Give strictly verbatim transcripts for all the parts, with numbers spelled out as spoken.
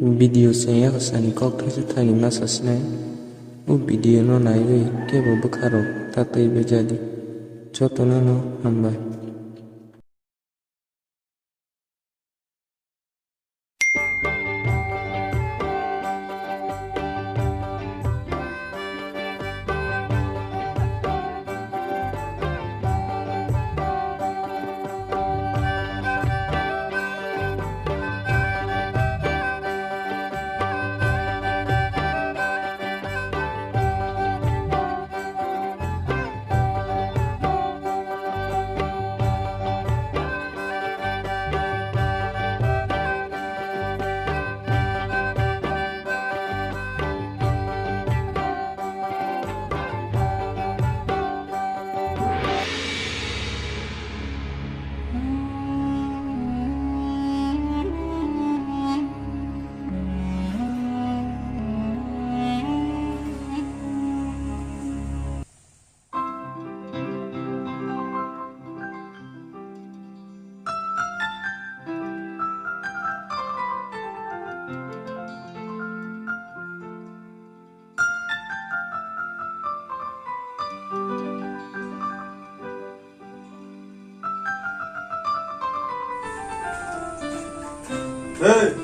Video chengya kwchani kok thaisa thani ma sasinai. O video no naiwi kebo bwkha rok ta twi bejadi. Jotono no hambai. Hey!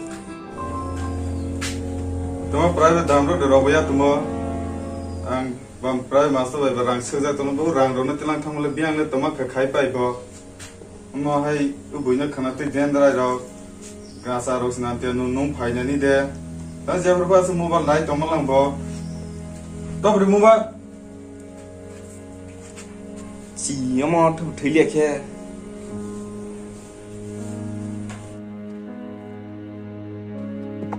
Tamo private dam ro de robo ya tamo. Ang bam private master bai ba rang sejak tamo bu rang ro na tilang thang le biang le tamo kha khai pai bo. Omo hai ubui no khana tei dendrai rok gasa rok sina te nung nung phainani de. Ta jebra ba se mobile nai tongma lang bo. Tobri mobile. Si omo thu thili khe.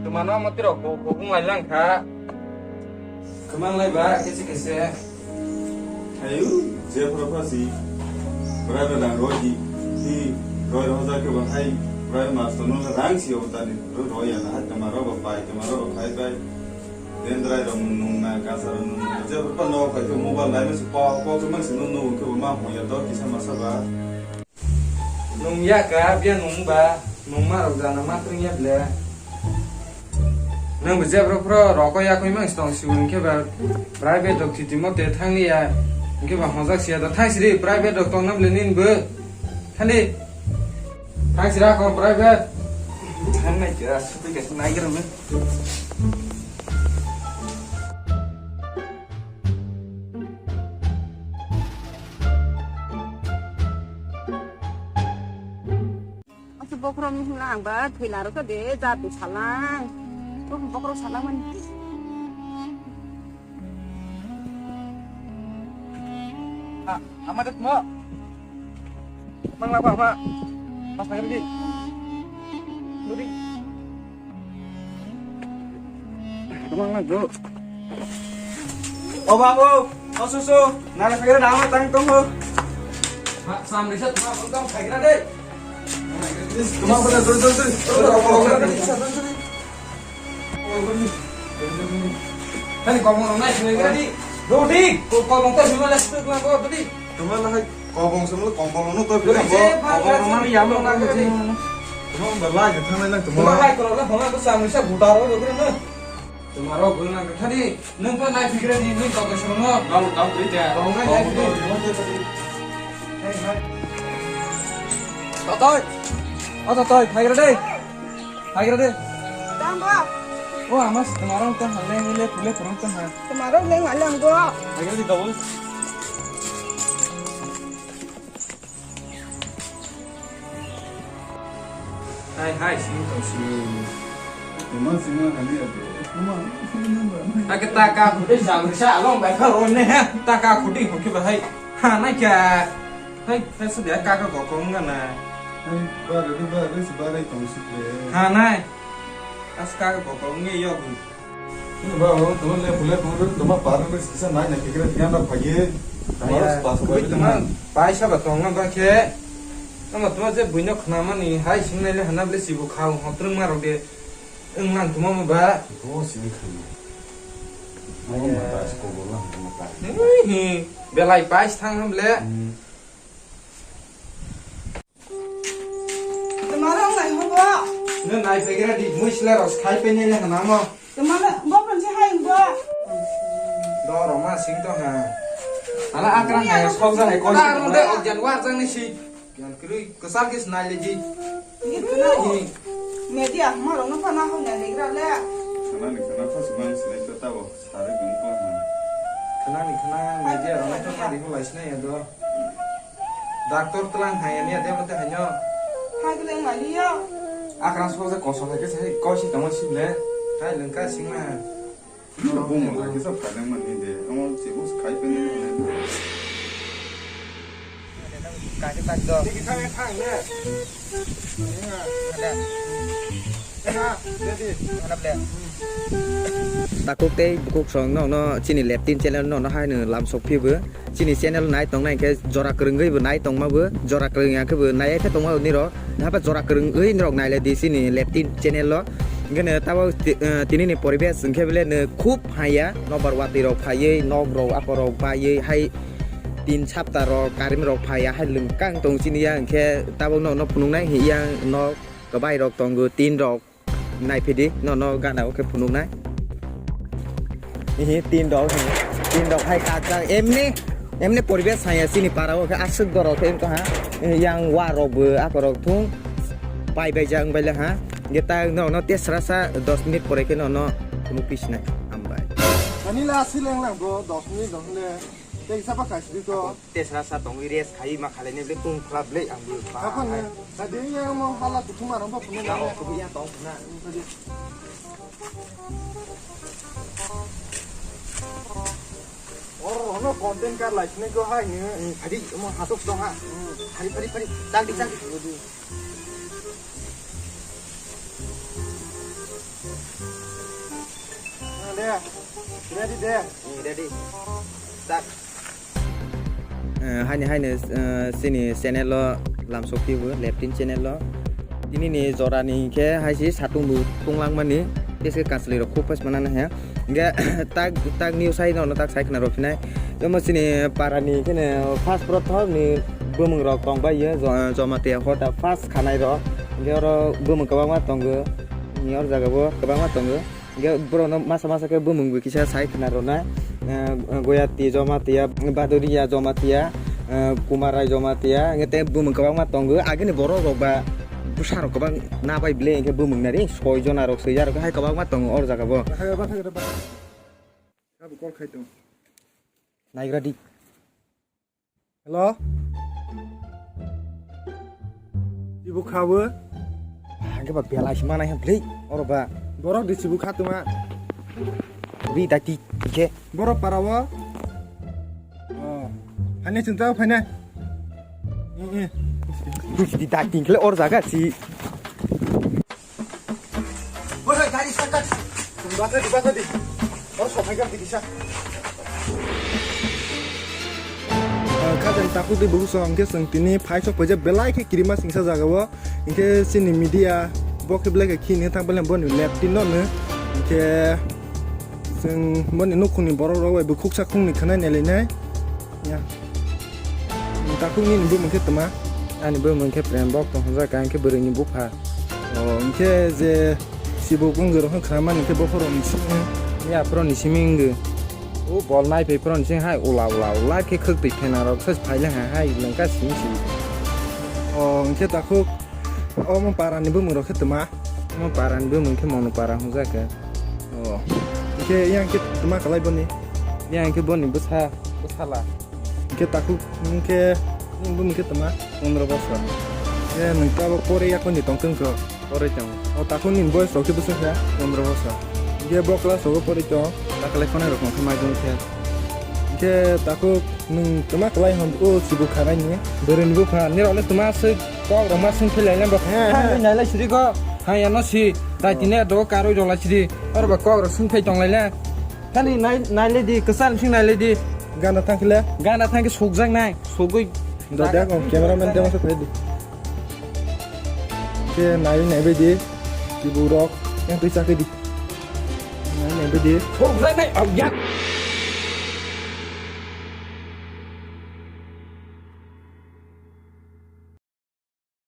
Tumano motiro ko ko ngai lang kha. Khumang lai ba kese kese. Ayu, je phra phra si. Private lang roi di. Di roi roja ke ba hai. Private master no rang si o tani. Roi roi ya na hai tama ro ba pai, tama ro ba pai pai. Dendrai ro nung na, kasa ro nung na. Je phra phra no pai ke mobile lai ma si pa, pa ke ma si no no ke ba ma ho ya to kisa masa ba. Nung ya ka, bia nung ba, nung ma rok jana ma tring ya ble. Nang bo jebra phro roko ya koi mang stong si hwnkhe ba private rok thiti mote thang ya, hwnkhe ba hojak sia da thang siri private rok tong nam le nin bo. Thani. Thang sira ko private. Thang nai kira, supi ka nai kira me. Asa bokhorok ni hwnla ang ba thwila rwkha de, ja twi salang. Bokhorok bokhorok salang mani. Ah, ama de mo. Mang la ba ma. Pas lagi di. Luri. Tumang na go. O babu, o susu, nara khagira nama tang tong ho. Ha, sam risa tumang tong khagira de. Tumang pada dul dul dul. Tani komong nai sini kira di. Dodi, ko komong ta sima last tu kau dodi. Tumang lah. Kobong sumlo kobong no to bini je kobong no mani yamo na gati. Tuma ba lai ke thanai lang tuma. Tuma lai ko la hona ko samri sa buta ro do na. Tuma ro gul na ka thani nung pa nai fikra di nung ko ko sumlo. Kamu kamu beri ya. Kobong nai nai fikra. Totoi. O totoi, fikra deh. Hai kira de. Tang bo. O ama si tuma rong tang hal leng le pule purung tang ha. Tuma rong leng hal leng bo. Hai kira de double. Hai hai sing tong sing. Tuma sing ma hali ya. Tuma. Ake taka kude jam sa long bai ka ron ne ha. Taka kude ko ki ba hai. Ha na kya. Hai, hai, sudia kaka kokong gana. Hai, bare, bare, si bare tong si pre. Ha, nai. As kaka kokong nge yo gun. Ini ba, oh, teman le, pule, pule, teman bare, bare, sisa nai, nai, kira, kira, na, phage. Teman pas, pas, teman paisa ba tong na ba khe. Nama teman je buino khna mani, hai, sing nai le, hana ble, sibu khau, hotrung ma rok de. Wng lang tuma mo ba? Bo sini khana. Mo mo ta sko bo lang mo ta. Hi hi. Belai pais thang ham le. Hmm. Tuma rong nai ho bo. Nai pegera di, mui sila ros khai pe ne le hana mo. Kemana? Bo pun si hai bo. Do ro ma sing to ha. Ala akra hai sok ja hai ko. Ta ro de ok jan wa jang ni si. Yan kri ko sar ke snai le ji. Ni kena. Media ma ro no pa na ho ne le gra le. Sana ni sana pa sumang sini to ta bo. Sari gum ko ha. Kena ni kena media ro na to ma ri ho lai sna ya do. Doctor tlang hai ani ade mate hanyo. Hai kele ngai yo. Akran so je koso hai ke sai ko si tamo si le. Hai lengka sing na. Ni bo mo hai ke sa phalang man ni de. Amo se us khai pe ni. Ka ke tak do. Ni khai khai ne. Ada. Ada. Ada. Takuk tei bukuk song no no chini leptin channel no no hai no lam sok phi bo. Chini channel nai tongnai hwnkhe jora kwrwngwi bo nai tongma bo, jora kwrwng ya khe bo nai khe tongma bo nirok. Haba jora kwrwngwi nirok nai le di chini leptin channel o. Hwnkhe no tabok ti-, eh, tini ni poribesh hwnkhe bele no khub haya, nokbar watwi rok phaiwi, nok rok akorok baiwi hai tin sapta rok karim rok phaiya hai lwngkang tong chini ya hwnkhe tabok no no phunuknai hiya nok kwbai rok tongo tin rok. Naiphidi, nono gana o khe phunuknai. Ihi, tin rok, tin rok hai kajak. Emni, emni poribesh saya chini para o khe aswk dorok khe wngkha ha. Yang wa rok bo ako rok thung. Pai bai jak wng bai le ha. Ge ta nono tesra sa dos minute pore khe nono phunuk pisinai. Hambai. Ani la sileng lang bro, dos minute dong le. Tei sapa kaisidi to. Tesra sa tongwi rest khai ma khalai ne ble tung khla ble ang bu. Apa ne? Tadi yang mau hala kuthuma romba punya. Ya, oh, kubu ya tong na. Tadi. Or ono content kar lai sini ko hai ne. Tadi mo hatok dong ha. Hari hari hari. Tadi tadi. Ready, ready. Start. Eh, haini haini, eh, chini channel o lamsok phiyo bo, Leptin channel o. Tini ni jora ni khe hai si satung bo tunglang mani, tei se kanchwlwi rok khub phas manana he. Hingke tak, tak news hai no, no tak sai khna rw phinai. Tamo chini para ni khe ne first prothom ni bumung rok tong bai ye, Jo-, Jomatia hota first khanai rok. Hingke oro bumung kwbangma tongo. Ni or jaga bo kwbangma tongo. Hingke borok no masa masa khe bumung bo kisa sai khna rw na. Eh, Goyati Jomatia, Baduria Jomatia, eh, Kumarai Jomatia, hingke tei bumung kwbangma tongo. Agini borok rok ba bwsa rok kwbang na bai bile hingke bumung nari soi jona rok soi ya rok hai kwbangma tongo or jaga bo. Bathai, bathai, bathai. Abo call khai tong. Naigra di. Hello? Ibo khawo? Hingke ba belai se manai hwnlei, oro ba. Borok di sibo kha tongma. Bi dati, ke? Borok para o? Oh. Hani chwng tao phainai. Eh, eh. Di dati, ke or jaga si. Woi, woi, gari start, start. Basa di, basa di. Oh, sopai gam di kisa. Ah, kajang takhuk di buku song, hingke chwng tini phai sok paijak belai khe kirima singsa jaga o. Hingke chini media bo khe belai khe khini thang belai boni left tin no no. Hingke chwng boni nukhungni borok rok bai bukhuk sakhungni khwnai nailainai. Ya. Takhuk nini bumung khe tma? Ani bumung khe Prem, bok tong hwnjak kha, hingke bwrwini bupha. O, hingke je sibo bung rok khna mani khe bokhorok ni simi. Ya, pro ni simi wngwi. O bol nai phai pro ni simi hai ula ula ula khe khwk twi phena rok sai phai le hai hai lengka simi simi. O, hingke takhuk omo para ni bumung rok khe tma? Omo para ni bumung khe Monu para hwnjak kha. O. Hingke yang khe tma kalai boni? Yang khe boni bwsa, bwsala. Hingke takhuk, hingke nini bumung khe tma? Pondro bosor. E, nwng tabok pore yakoni tongtwng kho? Pore tong. O, takhuk nini boyes rok khe bwswk kha? Pondro bosor. Hingke bo class rogo pore tong? Takhwlai khonai rok tong khe mai tong khe. Hingke takhuk nwng tma kalai hwn o sibo khanai ni? Bwrwini bupha, nirok le tma swi kok rok ma swng philai le bo. He, he. Hai nailai siri kho. Hai ano si, dai tine do karwi rok lai siri. Oro ba kok rok swng phai tong lai le. Thani nai, nailai di, kwcham sing nailai di. Gana thang khle? Gana thang khe sukjak nai, sugui. Do de ko cameraman de masa phai di. Ke nai nai bai di, di burok, yang tui chakhe di. Nai nai bai di. Sukjak nai, oh, ya.